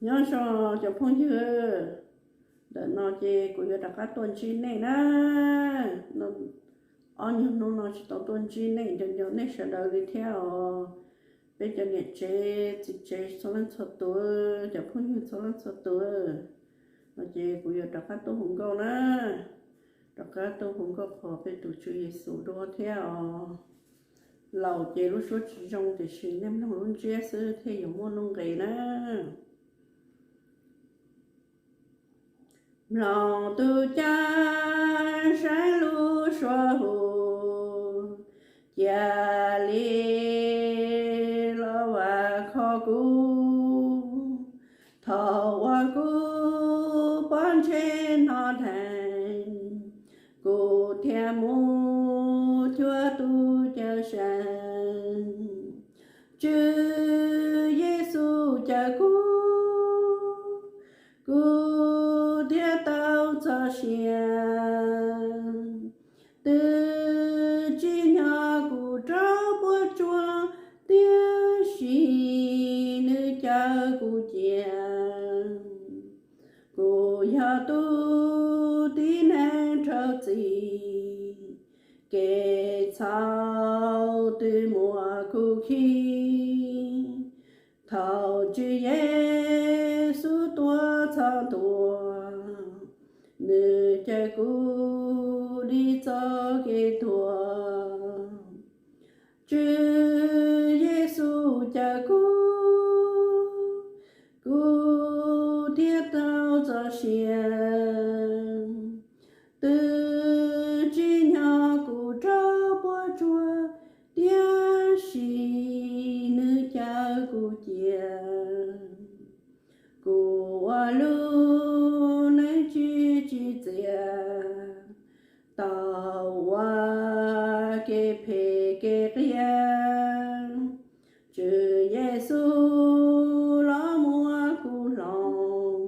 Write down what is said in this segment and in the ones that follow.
Nyob zoo cov phooj ywg, ntawm no ces kuv yuav rov qab tuaj ntsib nej na. Ob nyuag hnub no tsis tau tuaj ntsib nej, nco nco nej sawv daws li thiab os. Peb cov niam tsev txiv tsev txhua leej txhua tus, cov phooj ywg txhua leej txhua tus, no ces kuv yuav rov qab tuaj hu nkauj na, rov qab tuaj hu nkauj qhuas peb tus Tswv Yexus dua thiab os. Laus ces lub suab tsis zoo, tiam sis nej mloog lub ntsiab xwb thiaj yuav muaj nuj nqis na. Mloog tus Cawmseej lub suab hu, cia li los vam khom kuv. Thaum uas kuv pob ntseg hnov dheev, kuv thiaj mus cuag tus Cawmseej. Tswv Yexus cawm kuv, kuv thiaj tau txoj sia. Twb tsim nyog kuv raug puas tsuaj, tiam sis nws cawm kuv cia. Kuv yog tus tib neeg raug txim, kev txhaum twb muab kuv khi. Thaum Tswv Yexus tuaj txog ntua, nws cawm kuv dim txoj kev tuag. Tswv Yexus cawm kuv, kuv thiaj tau txoj sia. Twb tsim nyog kuv raug puas tsuaj, tiam sis nws cawm kuv cia. Kuv ua lub neej tsis tsim txiaj, tau ua kev phem kev qias. Tswv Yexus los muab kuv hloov,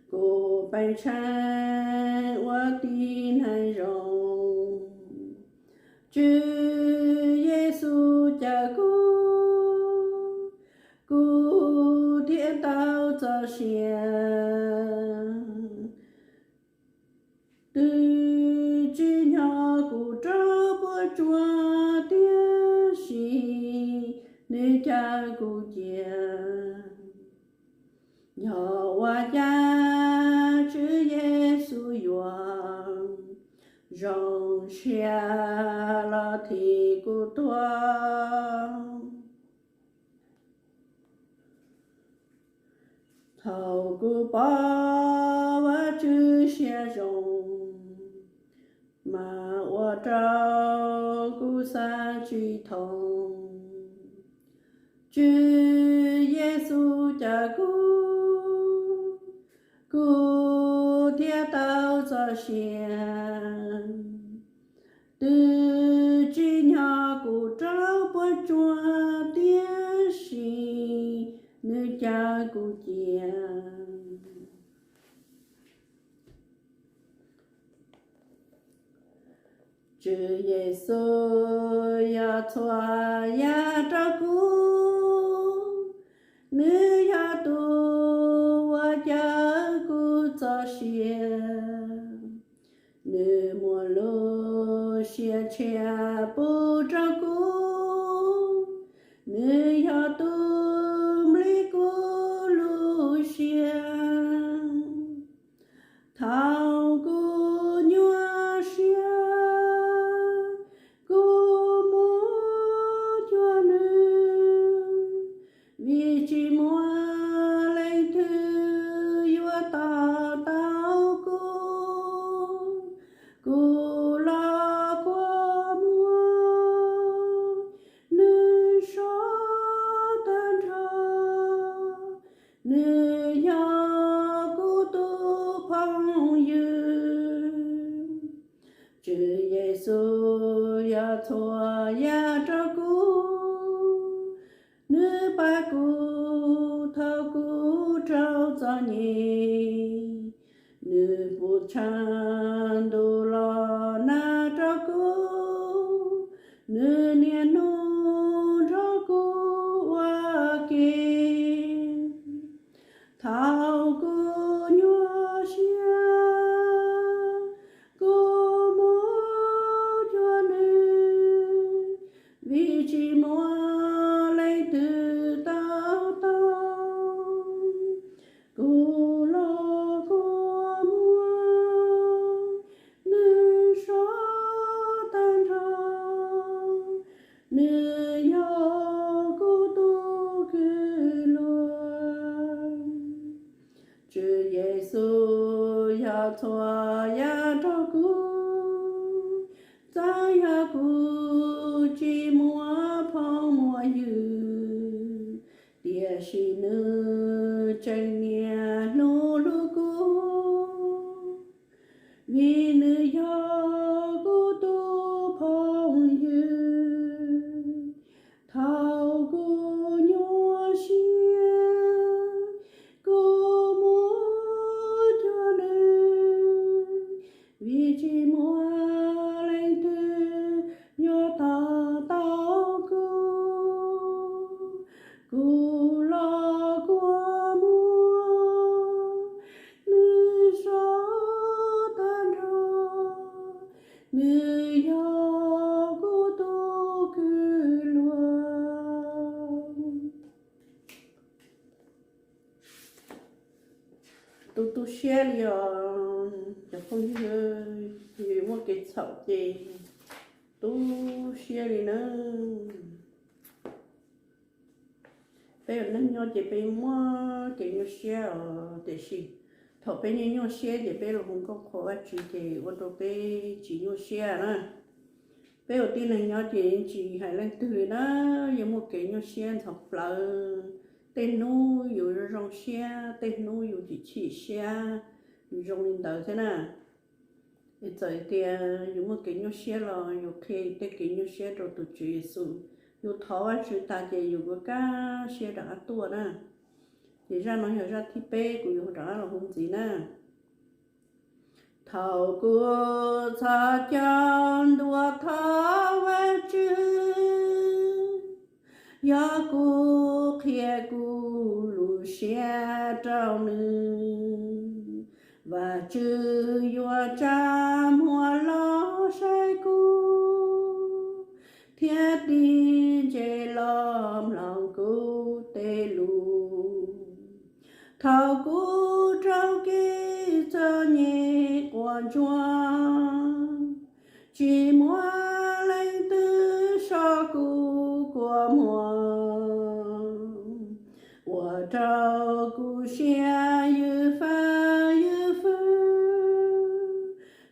kuv pheej tsheej ua tib neeg zoo. Tswv Yexus cawm kuv, kuv thiaj tau txoj sia. Twb tsim nyog kuv raug puas tsuaj, tiam sis nws cawm kuv cia. Yog ua cas Tswv Yexus yuav zoo siab los thim kuv tuag? Thaum kuv pom Vajtswv siab zoo, mas ua rau kuv xav tsis thoob. Tswv Yexus cawm kuv, kuv thiaj tau txoj sia. Twb tsim nyog kuv raug puas tsuaj, tiam sis nws cawm kuv cia. Tswv Yexus yog txhua yam rau kuv, nws yog tus uas cawm kuv txoj sia. Nws muaj lub siab ntshiab pub rau kuv, nws yog tus nplij kuv lub siab. Thaum kuv nyuaj siab, kuv mus cuag nws, vim tsis muaj leej twg yuav to taub kuv. Kuv los kua muag, nws sov tag nrho, nws yog kuv tus phooj ywg. Tswv Yexus yog txhua yam rau kuv, nws pab kuv thaum kuv raug txom nyem. Nws pub tshav ntuj los nag rau kuv, nws niaj hnub nrog kuv ua ke. txhua yam rau kuv, txawm yog kuv tsis muaj phooj muaj ywg, tiam sis nws tseem niaj hnub hlub kuv, vim nws yog kuv tus phooj ywg. Thaum kuv nyuaj siab, kuv mus cuag nws, vim tsis muaj leej twg yuav tos tau kuv. Kuv los kua muag, nws zov tag nrho, nws yog kuv tus kwv luag. Tu tu siab li os cov phooj ywg, yus muaj kev txhaum ces tu siab li na. Peb ua neeg nyob ces peb muaj kev nyuaj siab os, tiam sis thaum peb nyuaj nyuaj siab ces peb los hu nkauj qhuas Vajtswv ces ua rau peb tsis nyuaj siab na. Peb ua tib neeg nyob ces tsis hais leej twg li na, yeej muaj kev nyuaj siab ntxhov plawv. Tej hnub yus zoo zoo siab, tej hnub yus chim chim siab, yus zoo li ntawd thiab na. Es txawm tias yus muaj kev nyuaj siab los yus qhia yus tej kev nyuaj siab rau tus Tswv Yexus, yus thov Vajtswv tas ces yus kuj kaj siab rov qab tuaj na. Ces zaj no yog zaj thib peb, kuv yuav rov qab los hu ntxiv na. Thaum kuv txhos caug ntuas thov Vajtswv, yog kuv qhia kuv lub siab rau nws, Vajtswv yuav tsa muag los saib kuv, thiab tig ntses los mloog kuv tej lus. Thaum kuv raug kev txom nyem quaj ntsuag, tsis muaj leej twg so kuv kua muag, ua rau kuv siab ywj fab ywj fwj.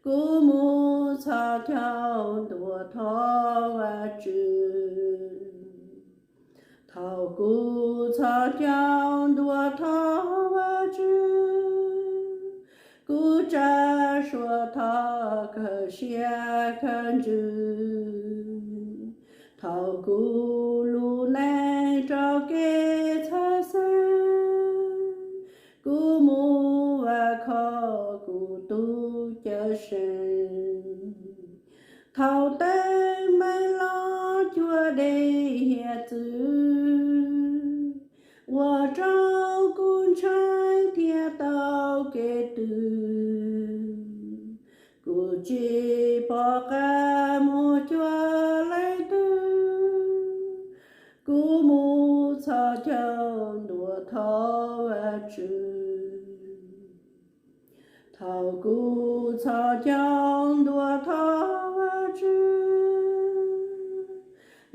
Kuv mus txhos caug ntuas thov Vajtswv. Thaum kuv txhos caug ntuas thov Vajtswv, kuv tsa suab thov kawg siab kawg ntsws. Thaum kuv lub neej raug kev txhawj xeeb, kuv mus vam khom kuv tus Cawm Seej. Thaum teeb meem los cuag dej hiav txwv, ua rau kuv ntshai thiab tau kev tws. Kuv tsis pom qab mus cuag leej twg, kuv mus txhos caug ntuas thov Vajtswv. Thaum kuv txhos caug ntuas thov Vajtswv,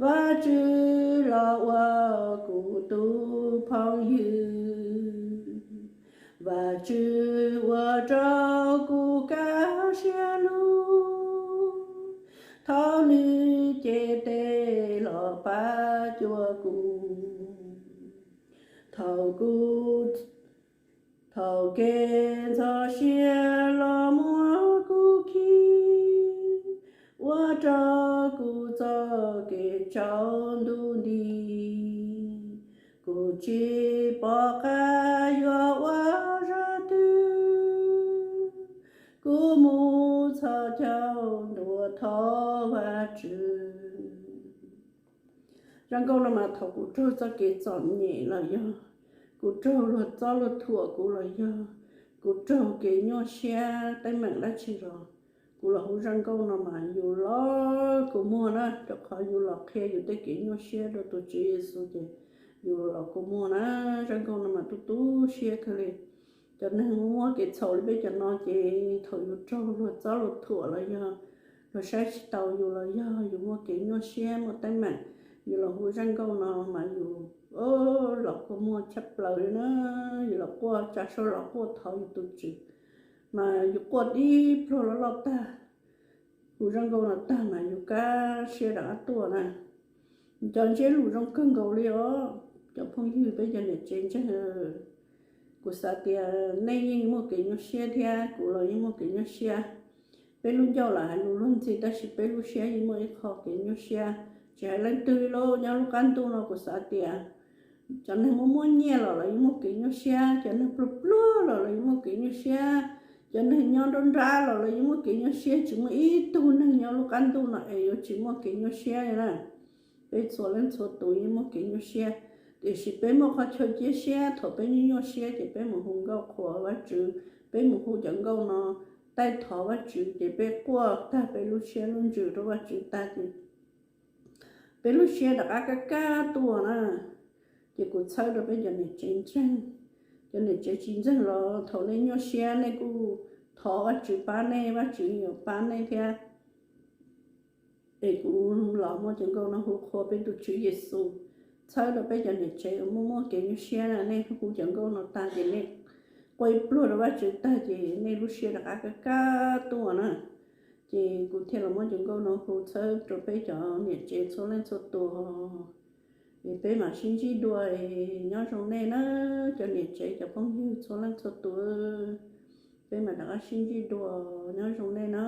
Vajtswv los ua kuv tus phooj ywg. Vajtswv ua rau kuv kaj siab lug, thaum nws cev tes los pab cuag kuv. Thaum kuv, thaum kev ntxhov siab los muab kuv khi, ua rau kuv txoj kev tsaus ntuj nti. Kuv tsis pom qab yuav ua zaj twg, kuv mus txhos caug ntuas thov Vajtswv. Zaj nkauj no mas thaum kuv raug txoj kev txom nyem los yog kuv raug luag txob luag thuam kuv los yog kuv raug kev nyuaj siab teeb meem dab tsi los kuv los hu zaj nkauj no mas yus los kua muag na, rau qhov yus los qhia yus tej kev nyuaj siab rau tus Tswv Yexus ces yus los kua muag na. Zaj nkauj no mas tu tu siab kawg li. Cov neeg muaj kev txhaum li peb cov no ces thaum yus raug luag txob luag thuam los yog luag saib tsis taus yus los yog yus muaj kev nyuaj siab muaj teeb meem, yus los hu zaj nkauj no mas yus los kua muag tshaj plaws li na. Yus los quaj tsa suab los quaj thov yus tus Tswv Mas yus quaj tib pluag loj loj tag, hu zaj nkauj no tag mas yus kaj siab rov qab tuaj na. Cov ntsiab lus zoo kawg nkaus li os cov phooj ywg, peb cov niam tsev ntseeg. Kuv xav tias nej yeej muaj kev nyuaj siab thiab kuv los yeej muaj kev nyuaj siab. Peb lub ncauj lam hais lus luag ntxhi tab sis peb lub siab yeej muaj ib qho kev nyuaj siab. Tsis hais leej twg li lauj, nyob lub qab ntuj no kuv xav tias cov neeg muaj muaj nyiaj los los yeej muaj kev nyuaj siab, cov neeg pluag pluag los los yeej muaj kev nyuaj siab, cov neeg nyob nruab nrab los los yeej muaj kev nyuaj siab. Tsis muaj ib tug neeg nyob lub qab ntuj no es yuav tsis muaj kev nyuaj siab li na. Peb txhua leej txhua tus yeej muaj kev nyuaj siab, tiam sis peb muaj qhov chaw cia siab. Thaum peb nyuaj nyuaj siab ces peb mus hu nkauj qhuas Vajtswv, peb mus hu cov nkauj no taij thov Vajtswv ces peb quaj tag peb lub siab lub ntsws rau Vajtswv tag ces peb lub siab rov qab kaj kaj tuaj na. Ces kuv txhawb rau peb cov niam tsev ntseeg, cov niam tsev tsis ntseeg los thaum nej nyuaj siab nej kuj thov Vajtswv pab nej, Vajtswv yuav pab nej thiab. Es kuv los muab cov nkauj no hu qhuas peb tus Tswv Yexus, txhawb rau peb cov niam tsev uas muaj muaj kev nyuaj siab na, nej hu cov nkauj no tag ces nej quaj ib pluag rau Vajtswv tag ces nej lub siab rov qab kaj kaj tuaj na. Ces kuv thiaj los muab cov nkauj no hu txhawb rau peb cov niam tsev txhua leej txhua tus. Es peb mam sib ntsib dua, nyob zoo nej na, cov niam tsev cov phooj ywg txhua leej txhua tus. Peb mam rov qab sib ntsib dua, nyob zoo nej na.